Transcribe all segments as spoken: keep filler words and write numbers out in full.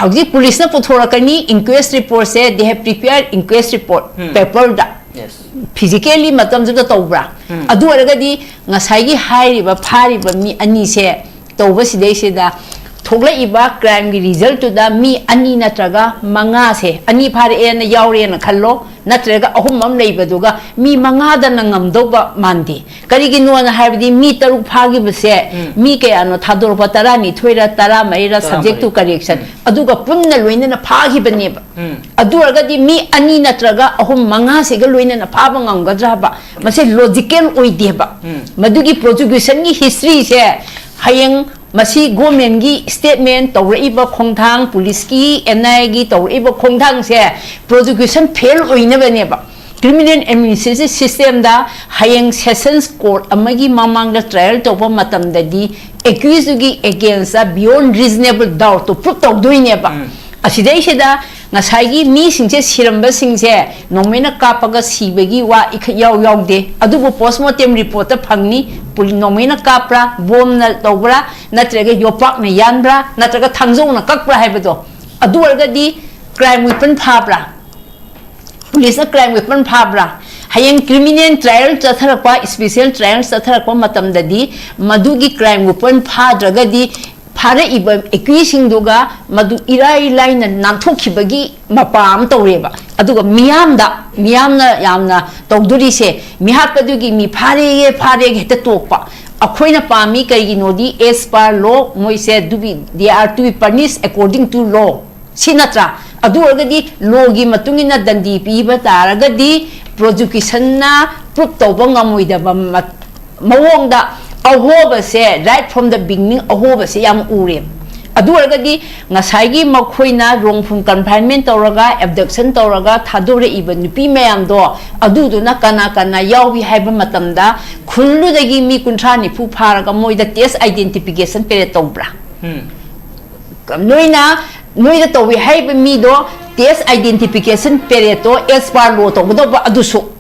ꯍꯧꯖꯤꯛ ꯄꯨꯂꯤꯁꯅ ꯄꯨꯊꯣꯔꯛꯀꯅꯤ, ꯏꯟꯀ꯭ꯋꯦꯁ ꯔꯤꯄꯣꯔꯠꯁꯦ, they have prepared inquest report, um. ꯄꯦꯄꯔꯗ꯫ Yes. ꯐꯤꯖꯤꯀꯦꯜꯂꯤ ꯃꯇꯝꯗꯨꯗ ꯇꯧꯕ꯭ꯔꯥ? ꯎꯝ. ꯑꯗꯨ ꯑꯣꯏꯔꯒꯗꯤ ꯉꯁꯥꯏꯒꯤ ꯍꯥꯏꯔꯤꯕ ꯐꯥꯔꯤꯕ ꯃꯤ ꯑꯅꯤꯁꯦ ꯇꯧꯕꯁꯤꯗꯩꯁꯤꯗ ꯊꯣꯛꯂꯛꯏꯕ ꯀ꯭ꯔꯥꯏꯝꯒꯤ ꯔꯤꯖꯜꯇꯨꯗ ꯃꯤ ꯑꯅꯤ ꯅꯠꯇ꯭ꯔꯒ ꯃꯉꯥꯁꯦ, ꯑꯅꯤ ꯐꯥꯔꯛꯑꯦꯅ ꯌꯥꯎꯔꯦꯅ ꯈꯜꯂꯣ, ꯅꯠꯇ꯭ꯔꯒ ꯑꯍꯨꯝ ꯑꯃ ꯂꯩꯕꯗꯨꯒ ꯃꯤ ꯃꯉꯥꯗꯅ ꯉꯝꯗꯧꯕ ꯃꯥꯟꯗꯦ꯫ ꯀꯔꯤꯒꯤꯅꯣꯅ ꯍꯥꯏꯕꯗꯤ ꯃꯤ ꯇꯔꯨꯛ ꯐꯥꯈꯤꯕꯁꯦ, ꯎꯝ. ꯃꯤ ꯀꯌꯥꯅꯣ ꯊꯥꯗꯣꯔꯛꯄ? ꯇꯔꯥꯅꯤꯊꯣꯏꯔ, ꯇꯔꯥꯃꯔꯤꯔ, subject to ꯇꯔꯥꯃꯔꯤ. correction. ꯎꯝ. ꯑꯗꯨꯒ ꯄꯨꯟꯅ ꯂꯣꯏꯅꯅ ꯐꯥꯈꯤꯕꯅꯦꯕ꯫ ꯎꯝ. ꯑꯗꯨ ꯑꯣꯏꯔꯒꯗꯤ ꯃꯤ ꯑꯅꯤ ꯅꯠꯇ꯭ꯔꯒ ꯑꯍꯨꯝ ꯃꯉꯥꯁꯤꯒ ꯂꯣꯏꯅꯅ ꯐꯥꯕ ꯉꯝꯒꯗ꯭ꯔꯥ ꯍꯥꯏꯕ, ꯃꯁꯤ ꯂꯣꯖꯤꯀꯦꯜ ꯑꯣꯏꯗꯦꯕ꯫ ꯎꯝ. ꯃꯗꯨꯒꯤ ꯄ꯭ꯔꯣꯁꯤꯀ꯭ꯌꯨꯁꯟꯒꯤ ꯍꯤꯁꯇ꯭ꯔꯤꯁꯦ ꯍꯌꯦꯡ ꯃꯁꯤ ꯒꯣꯔꯃꯦꯟꯒꯤ ꯁ꯭ꯇꯦꯠꯃꯦꯟ ꯇꯧꯔꯛꯏꯕ ꯈꯣꯡꯊꯥꯡ, ꯄꯨꯂꯤꯁꯀꯤ, ꯑꯦꯟ ꯑꯥꯏ ꯑꯦꯒꯤ ꯇꯧꯔꯛꯏꯕ ꯈꯣꯡꯊꯥꯡꯁꯦ ꯄ꯭ꯔꯣꯁꯤꯀ꯭ꯌꯨꯁꯟ ꯐꯦꯜ ꯑꯣꯏꯅꯕꯅꯦꯕ꯫ ꯀ꯭ꯔꯤꯃꯤꯅꯦꯜ ꯑꯦꯗꯃꯤꯅꯤꯁꯇ꯭ꯔꯦꯇꯤꯚ ꯁꯤꯁꯇꯦꯝꯗ ꯍꯌꯦꯡ ꯁꯦꯁꯟꯁ ꯀꯣꯔꯠ ꯑꯃꯒꯤ ꯃꯃꯥꯡꯗ ꯇ꯭ꯔꯥꯏꯌꯦꯜ ꯇꯧꯕ ꯃꯇꯝꯗꯗꯤ ꯑꯦꯀ꯭ꯌꯨꯁꯇꯨꯒꯤ ꯑꯦꯒꯦꯟꯁꯇ ꯕꯤꯌꯣꯟ ꯔꯤꯖꯅꯦꯕꯜ ꯗꯥꯎꯠꯇꯨ ꯄ꯭ꯔꯨꯞ ꯇꯧꯗꯣꯏꯅꯦꯕ꯫ ꯎꯝ. ꯑꯁꯤꯗꯩꯁꯤꯗ ꯉꯁꯥꯏꯒꯤ ꯃꯤꯁꯤꯡꯁꯦ, ꯁꯤꯔꯝꯕꯁꯤꯡꯁꯦ ꯅꯣꯡꯃꯩꯅ ꯀꯥꯞꯄꯒ ꯁꯤꯕꯒꯤ ꯋꯥ ꯏꯈꯠ ꯌꯥꯎ ꯌꯥꯎꯗꯦ, ꯑꯗꯨꯕꯨ ꯄꯣꯁꯃꯣꯔꯇꯦꯝ ꯔꯤꯄꯣꯔꯠꯇ ꯐꯪꯅꯤ꯫ ꯄꯨꯂꯤ-, ꯅꯣꯡꯃꯩꯅ ꯀꯥꯞꯄ꯭ꯔꯥ, ꯕꯣꯝꯅ ꯇꯧꯕ꯭ꯔꯥ, ꯅꯠꯇ꯭ꯔꯒ ꯌꯣꯄꯥꯛꯅ ꯌꯥꯟꯕ꯭ꯔꯥ, ꯅꯠꯇ꯭ꯔꯒ ꯊꯥꯡꯖꯧꯅ ꯀꯛꯄ꯭ꯔꯥ ꯍꯥꯏꯕꯗꯣ꯫ ꯑꯗꯨ ꯑꯣꯏꯔꯒꯗꯤ ꯀ꯭ꯔꯥꯏꯝ ꯋꯦꯄꯟ ꯐꯥꯕ꯭ꯔꯥ? ꯄꯨꯂꯤꯁꯅ ꯀ꯭ꯔꯥꯏꯝ ꯋꯦꯄꯟ ꯐꯥꯕ꯭ꯔꯥ? ꯍꯌꯦꯡ ꯀ꯭ꯔꯤꯃꯤꯅꯦꯜ ꯇ꯭ꯔꯥꯏꯌꯦꯜ ꯆꯠꯊꯔꯛꯄ, ꯁ꯭ꯄꯦꯁꯦꯜ ꯇ꯭ꯔꯥꯏꯌꯦꯜ ꯆꯠꯊꯔꯛꯄ ꯃꯇꯝꯗꯗꯤ ꯃꯗꯨꯒꯤ ꯀ꯭ꯔꯥꯏꯝ ꯋꯦꯄꯟ ꯐꯥꯗ꯭ꯔꯒꯗꯤ ꯐꯥꯔꯛꯏꯕ ꯑꯦꯀ꯭ꯌꯨꯁꯁꯤꯡꯗꯨꯒ ꯃꯗꯨ ꯏꯔꯥꯏ ꯂꯥꯏꯅ ꯅꯥꯟꯊꯣꯛꯈꯤꯕꯒꯤ ꯃꯄꯥ ꯑꯃ ꯇꯧꯔꯦꯕ꯫ ꯑꯗꯨꯒ ꯃꯤꯌꯥꯝꯗ, ꯃꯤꯌꯥꯝꯅ ꯌꯥꯝꯅ ꯇꯧꯗꯣꯔꯤꯁꯦ, ꯃꯤꯍꯥꯠꯄꯗꯨꯒꯤ ꯃꯤ ꯐꯥꯔꯦꯌꯦ, ꯐꯥꯔꯦꯒ ꯍꯦꯛꯇ ꯇꯣꯛꯄ꯫ ꯑꯩꯈꯣꯏꯅ ꯄꯥꯝꯃꯤ ꯀꯩꯒꯤꯅꯣꯗꯤ, as per law, ꯃꯣꯏꯁꯦ to be, they are to be punished according to law꯫ ꯁꯤ ꯅꯠꯇ꯭ꯔꯥ? ꯑꯗꯨ ꯑꯣꯏꯔꯒꯗꯤ ꯂꯣꯒꯤ ꯃꯇꯨꯡ ꯏꯟꯅ ꯗꯟꯗꯤ ꯄꯤꯕ ꯇꯥꯔꯒꯗꯤ ꯄ꯭ꯔꯣꯁꯤꯀ꯭ꯌꯨꯁꯟꯅ ꯄ꯭ꯔꯨꯞ ꯇꯧꯕ ꯉꯝꯃꯣꯏꯗꯕ ꯃ-, ꯃꯑꯣꯡꯗ ꯑꯍꯣꯕꯁꯦ, right from the beginning ꯑꯍꯣꯕꯁꯦ ꯌꯥꯝ ꯎꯔꯦ꯫ ꯑꯗꯨ ꯑꯣꯏꯔꯒꯗꯤ ꯉꯁꯥꯏꯒꯤ ꯃꯈꯣꯏꯅ wrongful confinement ꯇꯧꯔꯒ, abduction ꯇꯧꯔꯒ ꯊꯥꯗꯣꯔꯛꯏꯕ ꯅꯨꯄꯤ ꯃꯌꯥꯝꯗꯣ, ꯑꯗꯨꯗꯨꯅ ꯀꯅꯥ ꯀꯅꯥ ꯌꯥꯎꯏ ꯍꯥꯏꯕ ꯃꯇꯝꯗ, ꯈꯨꯜꯗꯨꯗꯒꯤ ꯃꯤ ꯀꯨꯟꯊ꯭ꯔꯥ ꯅꯤꯐꯨ ꯐꯥꯔꯒ ꯃꯣꯏꯗ test identification period ꯇꯧꯕ꯭ꯔꯥ? ꯎꯝ. ꯅꯣꯏꯅ, ꯅꯣꯏꯗ ꯇꯧꯏ ꯍꯥꯏꯔꯤꯕ ꯃꯤꯗꯣ test identification periodꯇꯣ as per law ꯇꯧꯒꯗꯧꯕ, ꯑꯗꯨꯁꯨ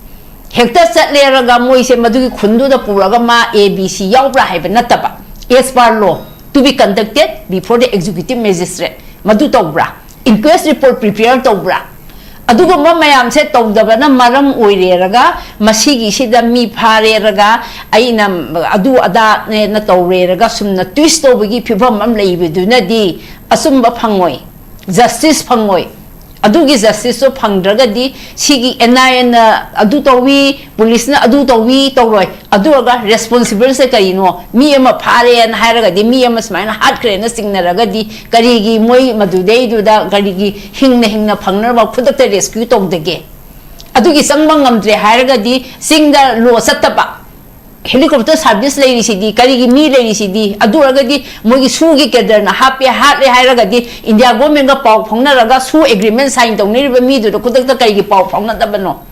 ꯍꯦꯛꯇ ꯆꯠꯂꯦꯔꯒ ꯃꯣꯏꯁꯦ ꯃꯗꯨꯒꯤ ꯈꯨꯟꯗꯨꯗ ꯄꯨꯔꯒ ꯃꯥ A B C ꯌꯥꯎꯕ꯭ꯔꯥ ꯍꯥꯏꯕ ꯅꯠꯇꯕ, as per law to be conducted before the executive magistrate꯫ ꯃꯗꯨ ꯇꯧꯕ꯭ꯔꯥ? Inquest report prepare ꯇꯧꯕ꯭ꯔꯥ? ꯑꯗꯨꯒꯨꯝꯕ ꯃꯌꯥꯝꯁꯦ ꯇꯧꯗꯕꯅ ꯃꯔꯝ ꯑꯣꯏꯔꯦꯔꯒ, ꯃꯁꯤꯒꯤꯁꯤꯗ ꯃꯤ ꯐꯥꯔꯦꯔꯒ, ꯑꯩꯅ ꯑꯗꯨ ꯑꯗꯥꯅꯦꯅ ꯇꯧꯔꯦꯔꯒ ꯁꯨꯝꯅ twist ꯇꯧꯕꯒꯤ ꯐꯤꯕꯝ ꯑꯃ ꯂꯩꯕꯗꯨꯅꯗꯤ ꯑꯆꯨꯝꯕ ꯐꯪꯉꯣꯏ, justice ꯐꯪꯉꯣꯏ꯫ ꯑꯗꯨꯒꯤ justice ꯇꯣ ꯐꯪꯗ꯭ꯔꯒꯗꯤ ꯁꯤꯒꯤ N I A ꯅ ꯑꯗꯨ ꯇꯧꯏ, police ꯅ ꯑꯗꯨ ꯇꯧꯏ ꯇꯧꯔꯣꯏ꯫ ꯑꯗꯨ ꯑꯣꯏꯔꯒ responsible ꯁꯦ ꯀꯔꯤꯅꯣ? ꯃꯤ ꯑꯃ ꯐꯥꯔꯦꯅ ꯍꯥꯏꯔꯒꯗꯤ, ꯃꯤ ꯑꯃ ꯁꯨꯃꯥꯏꯅ ꯍꯥꯠꯈ꯭ꯔꯦꯅ ꯆꯤꯡꯅꯔꯒꯗꯤ, ꯀꯔꯤꯒꯤ ꯃꯣꯏ ꯃꯗꯨꯗꯩꯗꯨꯗ ꯀꯔꯤꯒꯤ ꯍꯤꯡꯅ ꯍꯤꯡꯅ ꯐꯪꯅꯅꯕ ꯈꯨꯗꯛꯇ rescue ꯇꯧꯗꯒꯦ? ꯑꯗꯨꯒꯤ ꯆꯪꯕ ꯉꯝꯗ꯭ꯔꯦ ꯍꯥꯏꯔꯒꯗꯤ ꯆꯤꯡꯗ law ꯆꯠꯇꯕ, helicopter service ꯂꯩꯔꯤꯁꯤꯗꯤ, ꯀꯔꯤꯒꯤ ꯃꯤ ꯂꯩꯔꯤꯁꯤꯗꯤ? ꯑꯗꯨ ꯑꯣꯏꯔꯒꯗꯤ ꯃꯣꯏꯒꯤ SoO ꯒꯤ cadre ꯅ ꯍꯥꯞꯄꯦ, ꯍꯥꯠꯂꯦ ꯍꯥꯏꯔꯒꯗꯤ India government ꯒ ꯄꯥꯎ ꯐꯥꯎꯅꯔꯒ SoO agreement sign ꯇꯧꯅꯔꯤꯕ ꯃꯤꯗꯨꯗ ꯈꯨꯗꯛꯇ ꯀꯔꯤꯒꯤ ꯄꯥꯎ ꯐꯥꯎꯅꯗꯕꯅꯣ?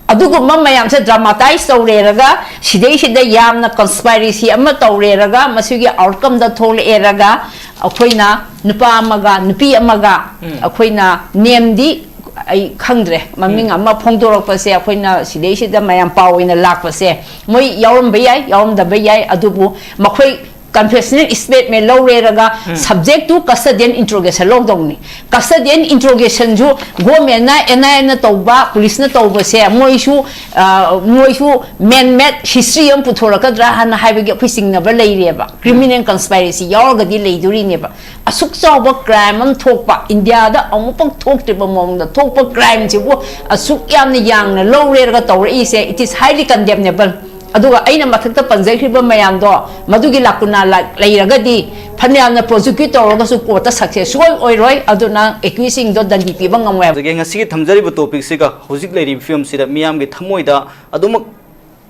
ꯑꯗꯨꯒꯨꯝꯕ ꯃꯌꯥꯝꯁꯦ dramatize ꯇꯧꯔꯦꯔꯒ, ꯁꯤꯗꯩꯁꯤꯗ ꯌꯥꯝꯅ conspiracy ꯑꯃ ꯇꯧꯔꯦꯔꯒ, ꯃꯁꯤꯒꯤ outcome ꯗ ꯊꯣꯛꯂꯛꯑꯦꯔꯒ, ꯑꯩꯈꯣꯏꯅ ꯅꯨꯄꯥ ꯑꯃꯒ ꯅꯨꯄꯤ ꯑꯃꯒ, ꯑꯩꯈꯣꯏꯅ ꯅꯦꯝꯗꯤ ꯑꯩ ꯈꯪꯗ꯭ꯔꯦ, ꯃꯃꯤꯡ ꯑꯃ ꯐꯣꯡꯗꯣꯔꯛꯄꯁꯦ, ꯑꯩꯈꯣꯏꯅ ꯁꯤꯗꯩꯁꯤꯗ ꯃꯌꯥꯝ ꯄꯥꯎ ꯑꯣꯏꯅ ꯂꯥꯛꯄꯁꯦ, ꯃꯣꯏ ꯌꯥꯎꯔꯝꯕ ꯌꯥꯏ, ꯌꯥꯎꯔꯝꯗꯕ ꯌꯥꯏ, ꯑꯗꯨꯕꯨ ꯃꯈꯣꯏ confessional statement ꯂꯧꯔꯦꯔꯒ subject to custodial interrogation ꯂꯧꯗꯧꯅꯤ꯫ Custodial interrogation ꯁꯨ government ꯅ, N I A ꯅ ꯇꯧꯕ, police ꯅ ꯇꯧꯕꯁꯦ, ꯃꯣꯏꯁꯨ, ꯑ, ꯃꯣꯏꯁꯨ man made history ꯑꯃ ꯄꯨꯊꯣꯔꯛꯀꯗ꯭ꯔꯥ ꯍꯥꯏꯅ ꯍꯥꯏꯕꯒꯤ ꯑꯩꯈꯣꯏ ꯆꯤꯡꯅꯕ ꯂꯩꯔꯦꯕ꯫ Criminal conspiracy ꯌꯥꯎꯔꯒꯗꯤ ꯂꯩꯗꯣꯔꯤꯅꯦꯕ꯫ ꯑꯁꯨꯛ ꯆꯥꯎꯕ crime ꯑꯃ ꯊꯣꯛꯄ, ꯏꯟꯗꯤꯌꯥꯗ ꯑꯃꯨꯛꯐꯥꯎ ꯊꯣꯛꯇ꯭ꯔꯤꯕ ꯃꯑꯣꯡꯗ ꯊꯣꯛꯄ crime ꯁꯤꯕꯨ ꯑꯁꯨꯛ ꯌꯥꯝꯅ ꯌꯥꯡꯅ ꯂꯧꯔꯦꯔꯒ ꯇꯧꯔꯛꯏꯁꯦ, it is highly condemnable꯫ ꯑꯗꯨꯒ ꯑꯩꯅ ꯃꯊꯛꯇ ꯄꯟꯖꯈ꯭ꯔꯤꯕ ꯃꯌꯥꯝꯗꯣ, ꯃꯗꯨꯒꯤ ꯂꯥꯀꯨꯅꯥ ꯂꯥ-, ꯂꯩꯔꯒꯗꯤ ꯐꯅꯌꯥꯝꯅ prosecute ꯇꯧꯔꯒꯁꯨ court ꯇ success ꯁꯨꯡꯑꯣꯏ ꯑꯣꯏꯔꯣꯏ꯫ ꯑꯗꯨꯅ accused ꯁꯤꯡꯗꯣ ꯗꯟꯗꯤ ꯄꯤꯕ ꯉꯝꯃꯣꯏ ꯍꯥꯏꯕ꯫ ꯑꯗꯨꯒꯤ ꯉꯁꯤꯒꯤ ꯊꯝꯖꯔꯤꯕ topic ꯁꯤꯒ ꯍꯧꯖꯤꯛ ꯂꯩꯔꯤꯕ ꯐꯤꯕꯝꯁꯤꯗ ꯃꯤꯌꯥꯝꯒꯤ ꯊꯃꯣꯏꯗ ꯑꯗꯨꯃꯛ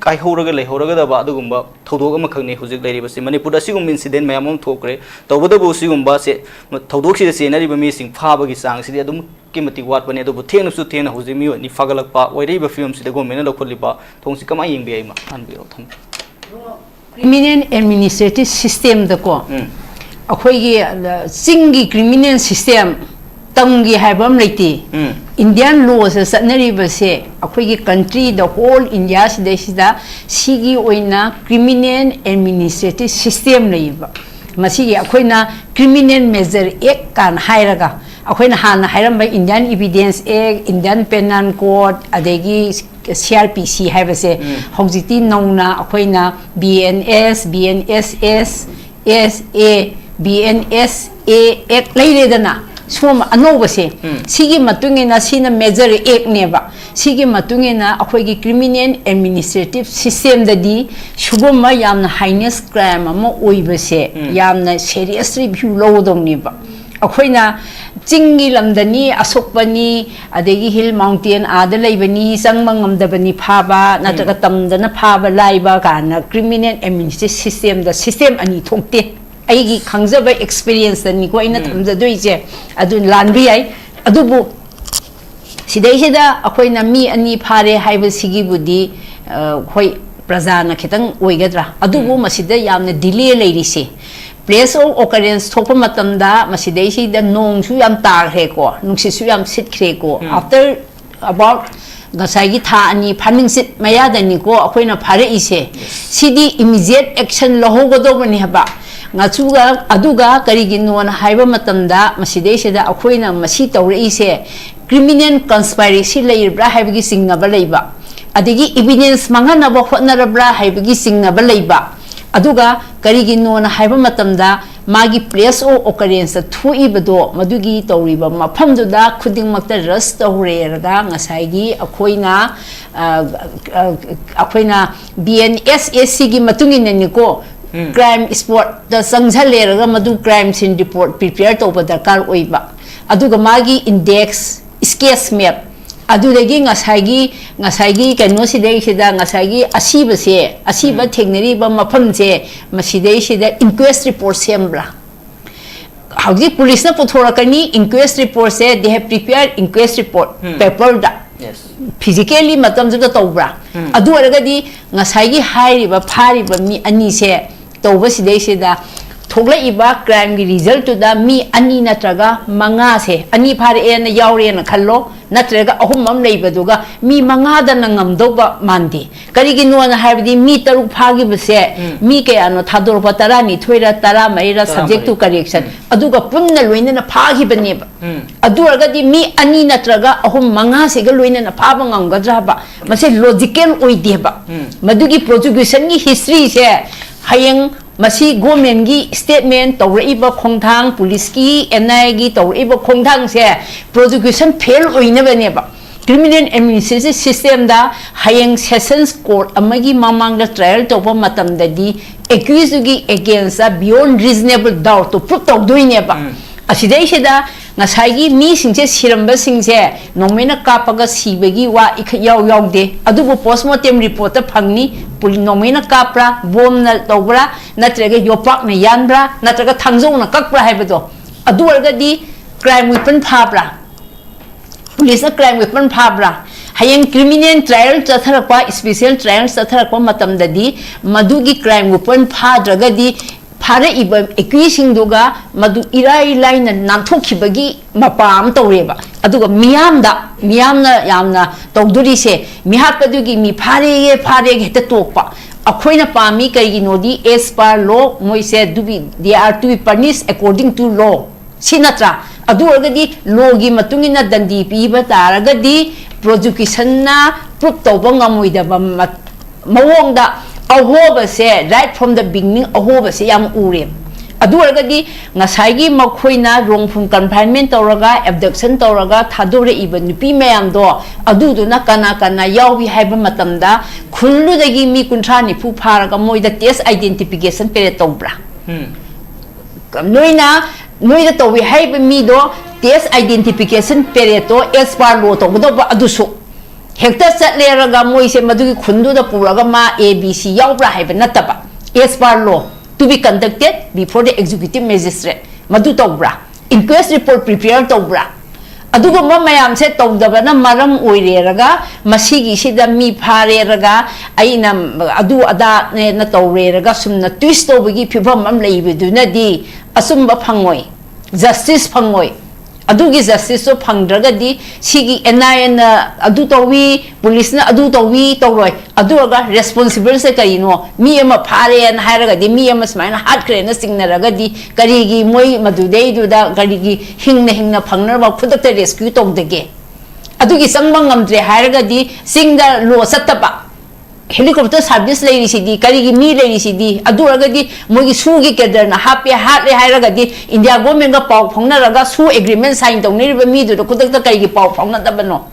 ꯀꯥꯏꯍꯧꯔꯒ ꯂꯩꯍꯧꯔꯒꯗꯕ ꯑꯗꯨꯒꯨꯝꯕ ꯊꯧꯗꯣꯛ ꯑꯃꯈꯛꯅꯤ ꯍꯧꯖꯤꯛ ꯂꯩꯔꯤꯕꯁꯤ꯫ ꯃꯅꯤꯄꯨꯔꯗ ꯑꯁꯤꯒꯨꯝꯕ incident ꯃꯌꯥꯝ ꯑꯃ ꯊꯣꯛꯈ꯭ꯔꯦ꯫ ꯇꯧꯕꯇꯕꯨ ꯁꯤꯒꯨꯝꯕꯁꯦ, ꯊꯧꯗꯣꯛꯁꯤꯗ ꯆꯦꯟꯅꯔꯤꯕ ꯃꯤꯁꯤꯡ ꯐꯥꯕꯒꯤ ꯆꯥꯡꯁꯤꯗꯤ ꯑꯗꯨꯛꯀꯤ ꯃꯇꯤꯛ ꯋꯥꯠꯄꯅꯤ꯫ ꯑꯗꯨꯕꯨ ꯊꯦꯡꯅꯁꯨ ꯊꯦꯡꯅ ꯍꯧꯖꯤꯛ ꯃꯤꯑꯣꯏ ꯑꯅꯤ ꯐꯥꯒꯠꯂꯛꯄ ꯑꯣꯏꯔꯛꯏꯕ ꯐꯤꯕꯝꯁꯤꯗ government ꯅ ꯂꯧꯈꯠꯂꯤꯕ ꯊꯧꯑꯣꯡꯁꯤ ꯀꯃꯥꯏꯅ ꯌꯦꯡꯕ ꯌꯥꯏ? ꯏꯃꯥ, ꯊꯝꯕꯤꯔꯣ, ꯊꯝꯕꯤꯔꯣ꯫ Criminal administrative system ꯗꯀꯣ, ꯎꯝ꯫ ꯑꯩꯈꯣꯏꯒꯤ, ꯑ, ꯆꯤꯡꯒꯤ criminal system, ꯇꯝꯒꯤ ꯍꯥꯏꯕ ꯑꯃ ꯂꯩꯇꯦ꯫ ꯎꯝ꯫ Indian law ꯁꯤꯗ ꯆꯠꯅꯔꯤꯕꯁꯦ ꯑꯩꯈꯣꯏꯒꯤ country, the whole India ꯁꯤꯗꯩꯁꯤꯗ ꯁꯤꯒꯤ ꯑꯣꯏꯅ criminal administrative system ꯂꯩꯌꯦꯕ꯫ ꯃꯁꯤꯒꯤ ꯑꯩꯈꯣꯏꯅ criminal major act ꯀꯥꯟ ꯍꯥꯏꯔꯒ, ꯑꯩꯈꯣꯏꯅ ꯍꯥꯟꯅ ꯍꯥꯏꯔꯝꯕ Indian Evidence Act, Indian Penal Code, ꯑꯗꯒꯤ C R P C ꯍꯥꯏꯕꯁꯦ, ꯍꯧꯖꯤꯛꯇꯤ ꯅꯧꯅ ꯑꯩꯈꯣꯏꯅ B N S, B N S S, S A, B N S A Act ꯂꯩꯔꯦꯗꯅ, ꯁꯣꯝ ꯑꯅꯧꯕꯁꯦ꯫ ꯁꯤꯒꯤ ꯃꯇꯨꯡ ꯏꯟꯅ ꯁꯤꯅ major act ꯅꯦꯕ꯫ ꯁꯤꯒꯤ ꯃꯇꯨꯡ ꯏꯟꯅ ꯑꯩꯈꯣꯏꯒꯤ criminal administrative system ꯗꯗꯤ ꯁꯤꯒꯨꯝꯕ ꯌꯥꯝꯅ heinous crime ꯑꯃ ꯑꯣꯏꯕꯁꯦ ꯌꯥꯝꯅ serious review ꯂꯧꯒꯗꯧꯅꯦꯕ꯫ ꯑꯩꯈꯣꯏꯅ ꯆꯤꯡꯒꯤ ꯂꯝꯗꯅꯤ, ꯑꯁꯣꯛꯄꯅꯤ, ꯑꯗꯒꯤ hill mountain ꯑꯥꯗ ꯂꯩꯕꯅꯤ, ꯆꯪꯕ ꯉꯝꯗꯕꯅꯤ ꯐꯥꯕ, ꯅꯠꯇ꯭ꯔꯒ ꯇꯝꯗꯅ ꯐꯥꯕ ꯂꯥꯏꯕ ꯀꯥꯏꯅ criminal administrative system ꯗ system ꯑꯅꯤ ꯊꯣꯛꯇꯦ꯫ ꯑꯩꯒꯤ ꯈꯪꯖꯕ experience ꯇꯅꯤꯀꯣ ꯑꯩꯅ ꯊꯝꯖꯗꯣꯏꯁꯦ, ꯑꯗꯨ ꯂꯥꯟꯕ ꯌꯥꯏ꯫ ꯑꯗꯨꯕꯨ ꯁꯤꯗꯩꯁꯤꯗ ꯑꯩꯈꯣꯏꯅ ꯃꯤ ꯑꯅꯤ ꯐꯥꯔꯦ ꯍꯥꯏꯕꯁꯤꯒꯤꯕꯨꯗꯤ, ꯑ, ꯍꯣꯏ, ꯄ꯭ꯔꯖꯥꯅ ꯈꯤꯇꯪ ꯑꯣꯏꯒꯗ꯭ꯔꯥ, ꯑꯗꯨꯕꯨ ꯃꯁꯤꯗ ꯌꯥꯝꯅ delay ꯂꯩꯔꯤꯁꯦ, place of occurrence ꯊꯣꯛꯄ ꯃꯇꯝꯗ ꯃꯁꯤꯗꯩꯁꯤꯗ ꯅꯣꯡꯁꯨ ꯌꯥꯝ ꯇꯥꯈ꯭ꯔꯦꯀꯣ, ꯅꯨꯡꯁꯤꯠꯁꯨ ꯌꯥꯝ ꯁꯤꯠꯈ꯭ꯔꯦꯀꯣ꯫ After about ꯉꯁꯥꯏꯒꯤ ꯊꯥ ꯑꯅꯤ ꯐꯥꯅꯤꯡꯆꯤꯠ ꯃꯌꯥꯗꯅꯤꯀꯣ ꯑꯩꯈꯣꯏꯅ ꯐꯥꯔꯛꯏꯁꯦ꯫ ꯁꯤꯗꯤ immediate action ꯂꯧꯍꯧꯒꯗꯧꯕꯅꯤ ꯍꯥꯏꯕ꯫ ꯉꯥꯆꯨꯒ ꯑꯗꯨꯒ ꯀꯔꯤꯒꯤꯅꯣꯅ ꯍꯥꯏꯕ ꯃꯇꯝꯗ ꯃꯁꯤꯗꯩꯁꯤꯗ ꯑꯩꯈꯣꯏꯅ ꯃꯁꯤ ꯇꯧꯔꯛꯏꯁꯦ criminal conspiracy ꯂꯩꯔꯤꯕ꯭ꯔꯥ ꯍꯥꯏꯕꯒꯤ ꯆꯤꯡꯅꯕ ꯂꯩꯕ, ꯑꯗꯒꯤ evidence ꯃꯥꯡꯍꯟꯅꯕ ꯍꯣꯠꯅꯔꯕ꯭ꯔꯥ ꯍꯥꯏꯕꯒꯤ ꯆꯤꯡꯅꯕ ꯂꯩꯕ꯫ ꯑꯗꯨꯒ ꯀꯔꯤꯒꯤꯅꯣꯅ ꯍꯥꯏꯕ ꯃꯇꯝꯗ ꯃꯥꯒꯤ place of occurrence ꯊꯣꯛꯏꯕꯗꯣ ꯃꯗꯨꯒꯤ ꯇꯧꯔꯤꯕ ꯃꯐꯝꯗꯨꯗ ꯈꯨꯗꯤꯡꯃꯛꯇ rush ꯇꯧꯔꯦꯔꯒ ꯉꯁꯥꯏꯒꯤ ꯑꯩꯈꯣꯏꯅ, ꯑ, ꯑ, ꯑꯩꯈꯣꯏꯅ B N S S C ꯒꯤ ꯃꯇꯨꯡ ꯏꯟꯅꯅꯤꯀꯣ, crime spot ꯇ ꯆꯪꯁꯜꯂꯦꯔꯒ ꯃꯗꯨ crime scene report prepare ꯇꯧꯕ ꯗꯔꯀꯥꯔ ꯑꯣꯏꯕ, ꯑꯗꯨꯒ ꯃꯥꯒꯤ index, sketch map, ꯑꯗꯨꯗꯒꯤ ꯉꯁꯥꯏꯒꯤ, ꯉꯁꯥꯏꯒꯤ ꯀꯩꯅꯣꯁꯤꯗꯩꯁꯤꯗ ꯉꯁꯥꯏꯒꯤ ꯑꯁꯤꯕꯁꯦ, ꯑꯁꯤꯕ ꯊꯦꯡꯅꯔꯤꯕ ꯃꯐꯝꯁꯦ, ꯃꯁꯤꯗꯩꯁꯤꯗ inquest report ꯁꯦꯝꯕ꯭ꯔꯥ? ꯍꯧꯖꯤꯛ ꯄꯨꯂꯤꯁꯅ ꯄꯨꯊꯣꯔꯛꯀꯅꯤ inquest report say, they have prepared inquest report paper the. Physically ꯃꯇꯝꯗꯨꯗ ꯇꯧꯕ꯭ꯔꯥ? ꯑꯗꯨ ꯑꯣꯏꯔꯒꯗꯤ ꯉꯁꯥꯏꯒꯤ ꯍꯥꯏꯔꯤꯕ ꯐꯥꯔꯤꯕ ꯃꯤ ꯑꯅꯤꯁꯦ ꯇꯧꯕꯁꯤꯗꯩꯁꯤꯗ ꯊꯣꯛꯂꯛꯏꯕ crimeꯒꯤ resultꯇꯨꯗ ꯃꯤ ꯑꯅꯤ ꯅꯠꯇ꯭ꯔꯒ ꯃꯉꯥꯁꯦ, ꯑꯅꯤ ꯐꯥꯔꯛꯑꯦꯅ ꯌꯥꯎꯔꯦꯅ ꯈꯜꯂꯣ, ꯅꯠꯇ꯭ꯔꯒ ꯑꯍꯨꯝ ꯑꯃ ꯂꯩꯕꯗꯨꯒ ꯃꯤ ꯃꯉꯥꯗꯅ ꯉꯝꯗꯧꯕ ꯃꯥꯟꯗꯦ꯫ ꯀꯔꯤꯒꯤꯅꯣꯅ ꯍꯥꯏꯕꯗꯤ ꯃꯤ ꯇꯔꯨꯛ ꯐꯥꯈꯤꯕꯁꯦ, ꯎꯝ꯫ ꯃꯤ ꯀꯌꯥꯅꯣ ꯊꯥꯗꯣꯔꯛꯄ? ꯇꯔꯥꯅꯤꯊꯣꯏꯔ, ꯇꯔꯥꯃꯔꯤꯔ, subject to ꯇꯔꯥꯃꯔꯤ꯫ Correction꯫ ꯎꯝ꯫ ꯑꯗꯨꯒ ꯄꯨꯟꯅ ꯂꯣꯏꯅꯅ ꯐꯥꯈꯤꯕꯅꯦꯕ꯫ ꯎꯝ꯫ ꯑꯗꯨ ꯑꯣꯏꯔꯒꯗꯤ ꯃꯤ ꯑꯅꯤ ꯅꯠꯇ꯭ꯔꯒ ꯑꯍꯨꯝ, ꯃꯉꯥꯁꯤꯒ ꯂꯣꯏꯅꯅ ꯐꯥꯕ ꯉꯝꯒꯗ꯭ꯔꯥ ꯍꯥꯏꯕ? ꯃꯁꯤ logical ꯑꯣꯏꯗꯦꯕ꯫ ꯎꯝ꯫ ꯃꯗꯨꯒꯤ prosecutionꯒꯤ historyꯁꯦ ꯍꯌꯦꯡ ꯃꯁꯤ governmentꯒꯤ statement ꯇꯧꯔꯛꯏꯕ ꯈꯣꯡꯊꯥꯡ, policeꯀꯤ, NIAꯒꯤ ꯇꯧꯔꯛꯏꯕ ꯈꯣꯡꯊꯥꯡꯁꯦ prosecution fail ꯑꯣꯏꯅꯕꯅꯦꯕ꯫ Criminal administrative systemꯗ ꯍꯌꯦꯡ sessions court ꯑꯃꯒꯤ ꯃꯃꯥꯡꯗ trial ꯇꯧꯕ ꯃꯇꯝꯗꯗꯤ accusedꯗꯨꯒꯤ againstꯇ beyond reasonable doubtꯇꯣ prove ꯇꯧꯗꯣꯏꯅꯦꯕ꯫ ꯎꯝ꯫ ꯑꯁꯤꯗꯩꯁꯤꯗ ꯉꯁꯥꯏꯒꯤ ꯃꯤꯁꯤꯡꯁꯦ, ꯁꯤꯔꯝꯕꯁꯤꯡꯁꯦ ꯅꯣꯡꯃꯩꯅ ꯀꯥꯞꯄꯒ ꯁꯤꯕꯒꯤ ꯋꯥ ꯏꯈꯠ ꯌꯥꯎ ꯌꯥꯎꯗꯦ꯫ ꯑꯗꯨꯕꯨ post mortem reportꯇ ꯐꯪꯅꯤ, ꯄꯨꯂꯤ-, ꯅꯣꯡꯃꯩꯅ ꯀꯥꯞꯄ꯭ꯔꯥ, ꯕꯣꯝꯅ ꯇꯧꯕ꯭ꯔꯥ, ꯅꯠꯇ꯭ꯔꯒ ꯌꯣꯄꯥꯛꯅ ꯌꯥꯟꯕ꯭ꯔꯥ, ꯅꯠꯇ꯭ꯔꯒ ꯊꯥꯡꯖꯧꯅ ꯀꯛꯄ꯭ꯔꯥ ꯍꯥꯏꯕꯗꯣ꯫ ꯑꯗꯨ ꯑꯣꯏꯔꯒꯗꯤ crime weapon ꯐꯥꯕ꯭ꯔꯥ? Policeꯅ crime weapon ꯐꯥꯕ꯭ꯔꯥ? ꯍꯌꯦꯡ criminal trial ꯆꯠꯊꯔꯛꯄ, special trial ꯆꯠꯊꯔꯛꯄ ꯃꯇꯝꯗꯗꯤ ꯃꯗꯨꯒꯤ crime weapon ꯐꯥꯗ꯭ꯔꯒꯗꯤ ꯐꯥꯔꯛꯏꯕ accusedꯁꯤꯡꯗꯨꯒ ꯃꯗꯨ ꯏꯔꯥꯏ ꯂꯥꯏꯅ ꯅꯥꯟꯊꯣꯛꯈꯤꯕꯒꯤ ꯃꯄꯥ ꯑꯃ ꯇꯧꯔꯦꯕ꯫ ꯑꯗꯨꯒ ꯃꯤꯌꯥꯝꯗ, ꯃꯤꯌꯥꯝꯅ ꯌꯥꯝꯅ ꯇꯧꯗꯣꯔꯤꯁꯦ, ꯃꯤꯍꯥꯠꯄꯗꯨꯒꯤ ꯃꯤ ꯐꯥꯔꯦꯌꯦ, ꯐꯥꯔꯦꯒ ꯍꯦꯛꯇ ꯇꯣꯛꯄ꯫ ꯑꯩꯈꯣꯏꯅ ꯄꯥꯝꯃꯤ ꯀꯔꯤꯒꯤꯅꯣꯗꯤ, as per law, ꯃꯣꯏꯁꯦ to be, they are to be punished according to law꯫ ꯁꯤ ꯅꯠꯇ꯭ꯔꯥ? ꯑꯗꯨ ꯑꯣꯏꯔꯒꯗꯤ lawꯒꯤ ꯃꯇꯨꯡ ꯏꯟꯅ ꯗꯟꯗꯤ ꯄꯤꯕ ꯇꯥꯔꯒꯗꯤ prosecutionꯅ prove ꯇꯧꯕ ꯉꯝꯃꯣꯏꯗꯕ ꯃ-, ꯃꯑꯣꯡꯗ ꯑꯍꯣꯕꯁꯦ, right from the beginning ꯑꯍꯣꯕꯁꯦ ꯌꯥꯝ ꯎꯔꯦ꯫ ꯑꯗꯨ ꯑꯣꯏꯔꯒꯗꯤ ꯉꯁꯥꯏꯒꯤ ꯃꯈꯣꯏꯅ wrongful confinement ꯇꯧꯔꯒ, abduction ꯇꯧꯔꯒ ꯊꯥꯗꯣꯔꯛꯏꯕ ꯅꯨꯄꯤ ꯃꯌꯥꯝꯗꯣ, ꯑꯗꯨꯗꯨꯅ ꯀꯅꯥ ꯀꯅꯥ ꯌꯥꯎꯏ ꯍꯥꯏꯕ ꯃꯇꯝꯗ, ꯈꯨꯜꯗꯨꯗꯒꯤ ꯃꯤ ꯀꯨꯟꯊ꯭ꯔꯥ ꯅꯤꯐꯨ ꯐꯥꯔꯒ ꯃꯣꯏꯗ test identification period ꯇꯧꯕ꯭ꯔꯥ? ꯎꯝ꯫ ꯅꯣꯏꯅ, ꯅꯣꯏꯗ ꯇꯧꯏ ꯍꯥꯏꯔꯤꯕ ꯃꯤꯗꯣ test identification periodꯇꯣ as per law ꯇꯧꯒꯗꯧꯕ꯫ ꯑꯗꯨꯁꯨ ꯍꯦꯛꯇ ꯆꯠꯂꯦꯔꯒ ꯃꯣꯏꯁꯦ ꯃꯗꯨꯒꯤ ꯈꯨꯟꯗꯨꯗ ꯄꯨꯔꯒ ꯃꯥ A B C ꯌꯥꯎꯕ꯭ꯔꯥ ꯍꯥꯏꯕ ꯅꯠꯇꯕ, as per law to be conducted before the executive magistrate꯫ ꯃꯗꯨ ꯇꯧꯕ꯭ꯔꯥ? Inquest report prepare ꯇꯧꯕ꯭ꯔꯥ? ꯑꯗꯨꯒꯨꯝꯕ ꯃꯌꯥꯝꯁꯦ ꯇꯧꯗꯕꯅ ꯃꯔꯝ ꯑꯣꯏꯔꯦꯔꯒ, ꯃꯁꯤꯒꯤꯁꯤꯗ ꯃꯤ ꯐꯥꯔꯦꯔꯒ, ꯑꯩꯅ ꯑꯗꯨ ꯑꯗꯥꯅꯦꯅ ꯇꯧꯔꯦꯔꯒ, ꯁꯨꯝꯅ twist ꯇꯧꯕꯒꯤ ꯐꯤꯕꯝ ꯑꯃ ꯂꯩꯕꯗꯨꯅꯗꯤ ꯑꯆꯨꯝꯕ ꯐꯪꯉꯣꯏ, justice ꯐꯪꯉꯣꯏ꯫ ꯑꯗꯨꯒꯤ justice ꯇꯣ ꯐꯪꯗ꯭ꯔꯒꯗꯤ, ꯁꯤꯒꯤ NIA ꯅ ꯑꯗꯨ ꯇꯧꯏ, police ꯅ ꯑꯗꯨ ꯇꯧꯏ ꯇꯧꯔꯣꯏ, ꯑꯗꯨ ꯑꯣꯏꯔꯒ responsible ꯁꯦ ꯀꯔꯤꯅꯣ? ꯃꯤ ꯑꯃ ꯐꯥꯔꯦꯅ ꯍꯥꯏꯔꯒꯗꯤ, ꯃꯤ ꯑꯃ ꯁꯨꯃꯥꯏꯅ ꯍꯥꯠꯈ꯭ꯔꯦꯅ ꯆꯤꯡꯅꯔꯒꯗꯤ, ꯀꯔꯤꯒꯤ ꯃꯣꯏ ꯃꯗꯨꯗꯩꯗꯨꯗ ꯀꯔꯤꯒꯤ ꯍꯤꯡꯅ ꯍꯤꯡꯅ ꯐꯪꯅꯅꯕ ꯈꯨꯗꯛꯇ rescue ꯇꯧꯗꯒꯦ? ꯑꯗꯨꯒꯤ ꯆꯪꯕ ꯉꯝꯗ꯭ꯔꯦ ꯍꯥꯏꯔꯒꯗꯤ, ꯆꯤꯡꯗ law ꯆꯠꯇꯕ, helicopter service ꯂꯩꯔꯤꯁꯤꯗꯤ, ꯀꯔꯤꯒꯤ ꯃꯤ ꯂꯩꯔꯤꯁꯤꯗꯤ? ꯑꯗꯨ ꯑꯣꯏꯔꯒꯗꯤ ꯃꯣꯏꯒꯤ ꯁꯨꯒꯤ cadre ꯅ ꯍꯥꯞꯄꯦ, ꯍꯥꯠꯂꯦ ꯍꯥꯏꯔꯒꯗꯤ, India government ꯒ ꯄꯥꯎ ꯐꯥꯎꯅꯔꯒ ꯁꯨ agreement sign ꯇꯧꯅꯔꯤꯕ ꯃꯤꯗꯨꯗ ꯈꯨꯗꯛꯇ ꯀꯔꯤꯒꯤ ꯄꯥꯎ ꯐꯥꯎꯅꯗꯕꯅꯣ?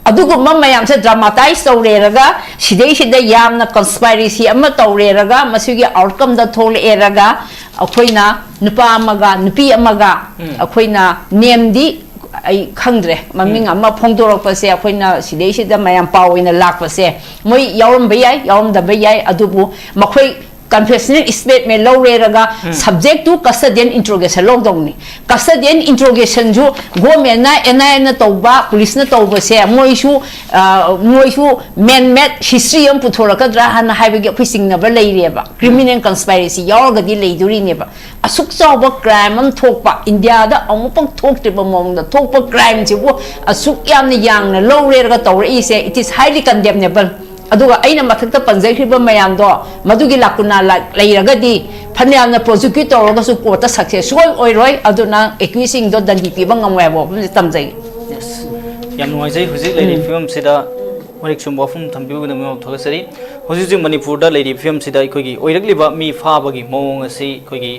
ꯑꯗꯨꯒꯨꯝꯕ ꯃꯌꯥꯝꯁꯦ dramatize ꯇꯧꯔꯦꯔꯒ, ꯁꯤꯗꯩꯁꯤꯗ ꯌꯥꯝꯅ conspiracy ꯑꯃ ꯇꯧꯔꯦꯔꯒ, ꯃꯁꯤꯒꯤ outcome ꯗ ꯊꯣꯛꯂꯛꯑꯦꯔꯒ, ꯑꯩꯈꯣꯏꯅ ꯅꯨꯄꯥ ꯑꯃꯒ ꯅꯨꯄꯤ ꯑꯃꯒ, ꯑꯩꯈꯣꯏꯅ ꯅꯦꯝꯗꯤ ꯑꯩ ꯈꯪꯗ꯭ꯔꯦ, ꯃꯃꯤꯡ ꯑꯃ ꯐꯣꯡꯗꯣꯔꯛꯄꯁꯦ, ꯑꯩꯈꯣꯏꯅ ꯁꯤꯗꯩꯁꯤꯗ ꯃꯌꯥꯝ ꯄꯥꯎ ꯑꯣꯏꯅ ꯂꯥꯛꯄꯁꯦ, ꯃꯣꯏ ꯌꯥꯎꯔꯝꯕ ꯌꯥꯏ, ꯌꯥꯎꯔꯝꯗꯕ ꯌꯥꯏ, ꯑꯗꯨꯕꯨ ꯃꯈꯣꯏ confessional statement ꯂꯧꯔꯦꯔꯒ, subject to custodial interrogation ꯂꯧꯗꯧꯅꯤ꯫ Custodial interrogation ꯁꯨ government ꯅ, NIA ꯅ ꯇꯧꯕ, police ꯅ ꯇꯧꯕꯁꯦ, ꯃꯣꯏꯁꯨ, ꯑ, ꯃꯣꯏꯁꯨ man made history ꯑꯃ ꯄꯨꯊꯣꯔꯛꯀꯗ꯭ꯔꯥ ꯍꯥꯏꯅ ꯍꯥꯏꯕꯒꯤ ꯑꯩꯈꯣꯏ ꯆꯤꯡꯅꯕ ꯂꯩꯔꯦꯕ꯫ Criminal conspiracy ꯌꯥꯎꯔꯒꯗꯤ ꯂꯩꯗꯣꯔꯤꯅꯦꯕ꯫ ꯑꯁꯨꯛ ꯆꯥꯎꯕ crime ꯑꯃ ꯊꯣꯛꯄ, ꯏꯟꯗꯤꯌꯥꯗ ꯑꯃꯨꯛꯐꯥꯎ ꯊꯣꯛꯇ꯭ꯔꯤꯕ ꯃꯑꯣꯡꯗ ꯊꯣꯛꯄ crime ꯁꯤꯕꯨ ꯑꯁꯨꯛ ꯌꯥꯝꯅ ꯌꯥꯡꯅ ꯂꯧꯔꯦꯔꯒ ꯇꯧꯔꯛꯏꯁꯦ, it is highly condemnable꯫ ꯑꯗꯨꯒ ꯑꯩꯅ ꯃꯊꯛꯇ ꯄꯟꯖꯈ꯭ꯔꯤꯕ ꯃꯌꯥꯝꯗꯣ, ꯃꯗꯨꯒꯤ ꯂꯥꯀꯨꯅꯥ ꯂꯥ-, ꯂꯩꯔꯒꯗꯤ, ꯐꯅꯌꯥꯝꯅ prosecute ꯇꯧꯔꯒꯁꯨ court ꯇ success ꯁꯨꯡꯑꯣꯏ ꯑꯣꯏꯔꯣꯏ꯫ ꯑꯗꯨꯅ accused ꯁꯤꯡꯗꯣ ꯗꯟꯗꯤ ꯄꯤꯕ ꯉꯝꯃꯣꯏ ꯍꯥꯏꯕ ꯋꯥꯐꯝꯁꯦ ꯊꯝꯖꯒꯦ꯫ ꯌꯥꯝ ꯅꯨꯡꯉꯥꯏꯖꯩ꯫ ꯍꯧꯖꯤꯛ ꯂꯩꯔꯤꯕ ꯐꯤꯕꯝꯁꯤꯗ ꯃꯔꯤꯛ ꯆꯨꯝꯕ ꯋꯥꯐꯝ ꯊꯝꯕꯤꯕꯒꯤꯗꯃꯛ ꯊꯥꯒꯠꯆꯔꯤ꯫ ꯍꯧꯖꯤꯛ ꯍꯧꯖꯤꯛ ꯃꯅꯤꯄꯨꯔꯗ ꯂꯩꯔꯤꯕ ꯐꯤꯕꯝꯁꯤꯗ ꯑꯩꯈꯣꯏꯒꯤ ꯑꯣꯏꯔꯛꯂꯤꯕ ꯃꯤ ꯐꯥꯕꯒꯤ ꯃꯑꯣꯡ ꯑꯁꯤ ꯑꯩꯈꯣꯏꯒꯤ